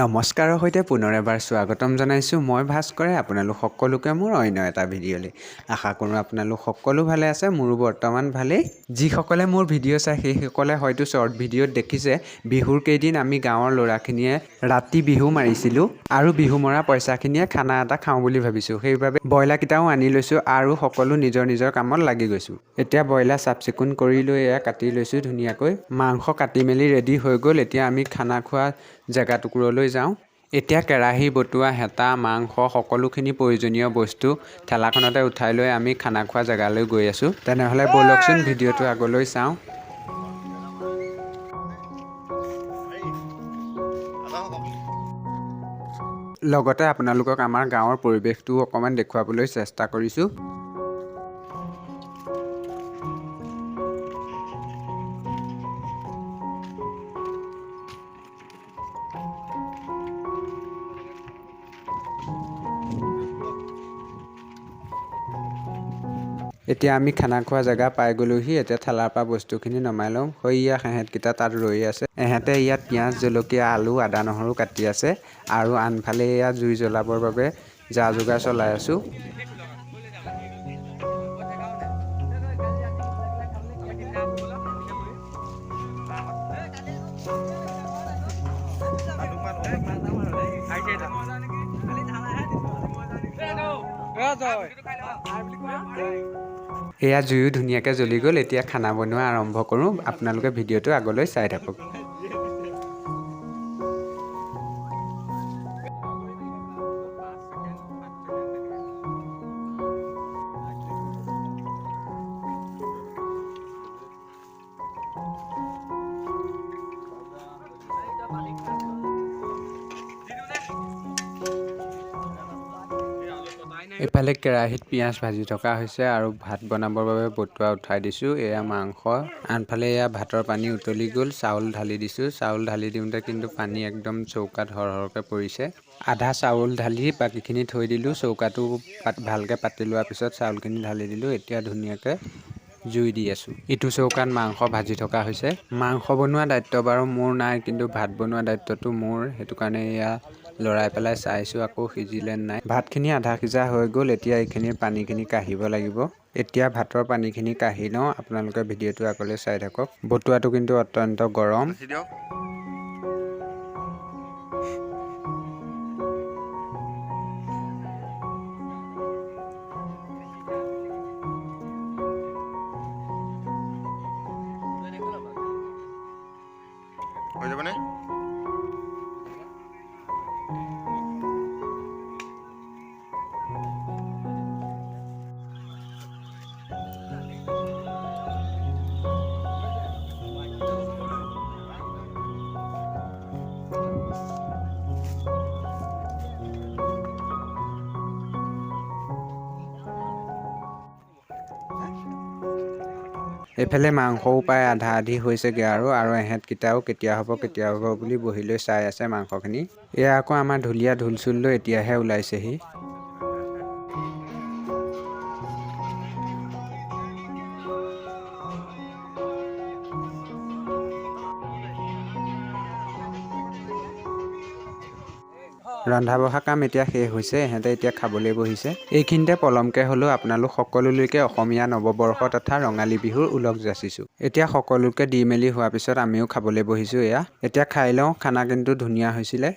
নমস্কাৰৰ সৈতে পুনৰ এবাৰ স্বাগতম জনাইছোঁ মই ভাস্কৰে আপোনালোক সকলোকে মোৰ অন্য এটা ভিডিঅ'লৈ। আশা কৰোঁ আপোনালোক সকলো ভালে আছে। মোৰো বৰ্তমান ভালেই। যিসকলে মোৰ ভিডিঅ' চায়, সেইসকলে হয়তো শ্বৰ্ট ভিডিঅ'ত দেখিছে, বিহুৰ কেইদিন আমি গাঁৱৰ ল'ৰাখিনিয়ে ৰাতি বিহু মাৰিছিলোঁ আৰু বিহু মৰা পইচাখিনিয়ে খানা এটা খাওঁ বুলি ভাবিছোঁ। সেইবাবে ব্ৰইলাৰকেইটাও আনি লৈছোঁ আৰু সকলো নিজৰ নিজৰ কামত লাগি গৈছোঁ। এতিয়া ব্ৰইলাৰ চাফ চিকুণ কৰি লৈ এয়া কাটি লৈছোঁ ধুনীয়াকৈ। মাংস কাটি মেলি ৰেডি হৈ গ'ল। এতিয়া আমি খানা খোৱা জেগা টুকুৰলৈ যাওঁ। এতিয়া কেৰাহী, বটোৱা, হেতা, মাংস, সকলোখিনি প্ৰয়োজনীয় বস্তু ঠেলাখনতে উঠাই লৈ আমি খানা খোৱা জেগালৈ গৈ আছোঁ। তেনেহ'লে ব'লকচোন, ভিডিঅ'টো আগলৈ চাওঁ। লগতে আপোনালোকক আমাৰ গাঁৱৰ পৰিৱেশটোও অকণমান দেখুৱাবলৈ চেষ্টা কৰিছোঁ। এতিয়া আমি খানা খোৱা জেগা পাই গ'লোহি। এতিয়া ঠেলাৰ পৰা বস্তুখিনি নমাই লওঁ। সৈয়া সেহেঁতকেইটা তাত ৰৈ আছে। এহেঁতে ইয়াত পিঁয়াজ, জলকীয়া, আলু, আদা, নহৰু কাটি আছে আৰু আনফালে এয়া জুই জ্বলাবৰ বাবে যা যোগাৰ চলাই আছোঁ। এয়া জুইও ধুনীয়াকৈ জ্বলি গ'ল। এতিয়া খানা বনোৱা আৰম্ভ কৰোঁ। আপোনালোকে ভিডিঅ'টো আগলৈ চাই থাকক। এইফালে কেৰাহীত পিঁয়াজ ভাজি থকা হৈছে আৰু ভাত বনাবৰ বাবে বটোৱা উঠাই দিছোঁ। এয়া মাংস, আনফালে এয়া ভাতৰ পানী উতলি গ'ল, চাউল ঢালি দিছোঁ। চাউল ঢালি দিওঁতে কিন্তু পানী একদম চৌকাত সৰহকৈ পৰিছে। আধা চাউল ঢালি বাকীখিনি থৈ দিলোঁ। চৌকাটো ভালকৈ পাতি লোৱাৰ পিছত চাউলখিনি ঢালি দিলোঁ। এতিয়া ধুনীয়াকৈ জুই দি আছোঁ। ইটো চৌকাত মাংস ভাজি থকা হৈছে। মাংস বনোৱা দায়িত্ব বাৰু মোৰ নাই, কিন্তু ভাত বনোৱা দায়িত্বটো মোৰ। সেইটো কাৰণে এয়া লৰাই পেলাই চাইছোঁ আকৌ সিজিলে নাই। ভাতখিনি আধা সিজা হৈ গ'ল। এতিয়া এইখিনিৰ পানীখিনি কাঢ়িব লাগিব। এতিয়া ভাতৰ পানীখিনি কাঢ়ি লওঁ। আপোনালোকে ভিডিঅ'টো আগলৈ চাই থাকক। বটোৱাটো কিন্তু অত্যন্ত গৰম। দিয়ক। হৈ যাবনে? এইফালে মাংসও প্ৰায় আধা আধি হৈছেগৈ আৰু এহেঁতকেইটাও কেতিয়া হ'ব কেতিয়া হ'ব বুলি বহি লৈ চাই আছে মাংসখিনি। এয়া আকৌ আমাৰ ঢুলীয়া ঢোল চোল লৈ এতিয়াহে ওলাইছেহি। ৰন্ধা বঢ়া কাম এতিয়া শেষ হৈছে। এহেঁতে এতিয়া খাবলৈ বহিছে। এইখিনিতে পলমকৈ হ'লেও আপোনালোক সকলোলৈকে অসমীয়া নৱবৰ্ষ তথা ৰঙালী বিহুৰ ওলগ যাচিছোঁ। এতিয়া সকলোকে দি মেলি হোৱাৰ পিছত আমিও খাবলৈ বহিছোঁ। এয়া এতিয়া খাই লওঁ। খানা কিন্তু ধুনীয়া হৈছিলে।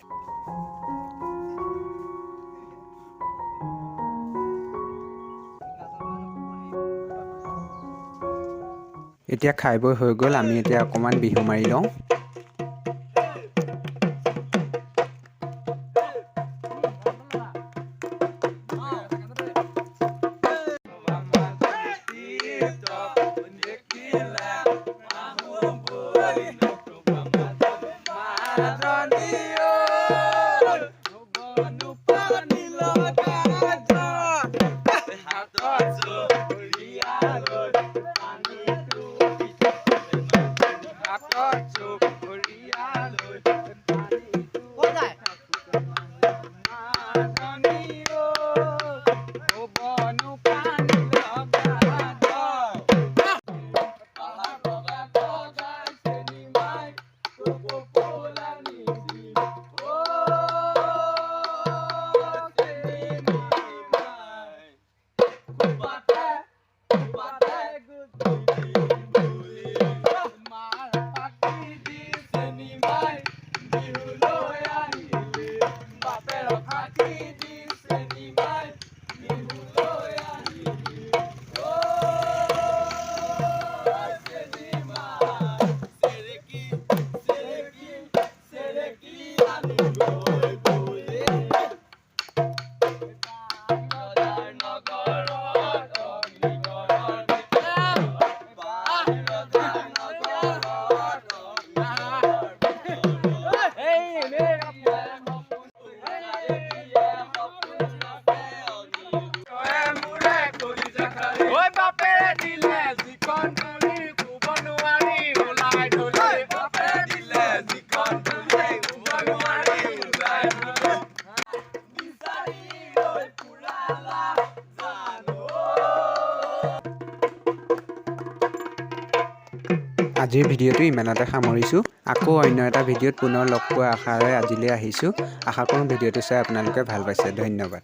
এতিয়া খাই বৈ হৈ গ'ল। আমি এতিয়া অকণমান বিহু মাৰি লওঁ। বাপেৰে দিলে যিখন তুলি, কোব নোৱাৰি ওলাই ধলি। বাপেৰে দিলে যিখন তুলি, কোব নোৱাৰি ওলাই ধলি। বিচাৰি ৰৈ ফুৰালা জানো। আজিৰ ভিডিঅ'টো ইমানতে সামৰিছোঁ। আকৌ অন্য এটা ভিডিঅ'ত পুনৰ লগ পোৱাৰ আশাৰে আজিলৈ আহিছোঁ। আশা কৰোঁ ভিডিঅ'টো চাই আপোনালোকে ভাল পাইছে। ধন্যবাদ।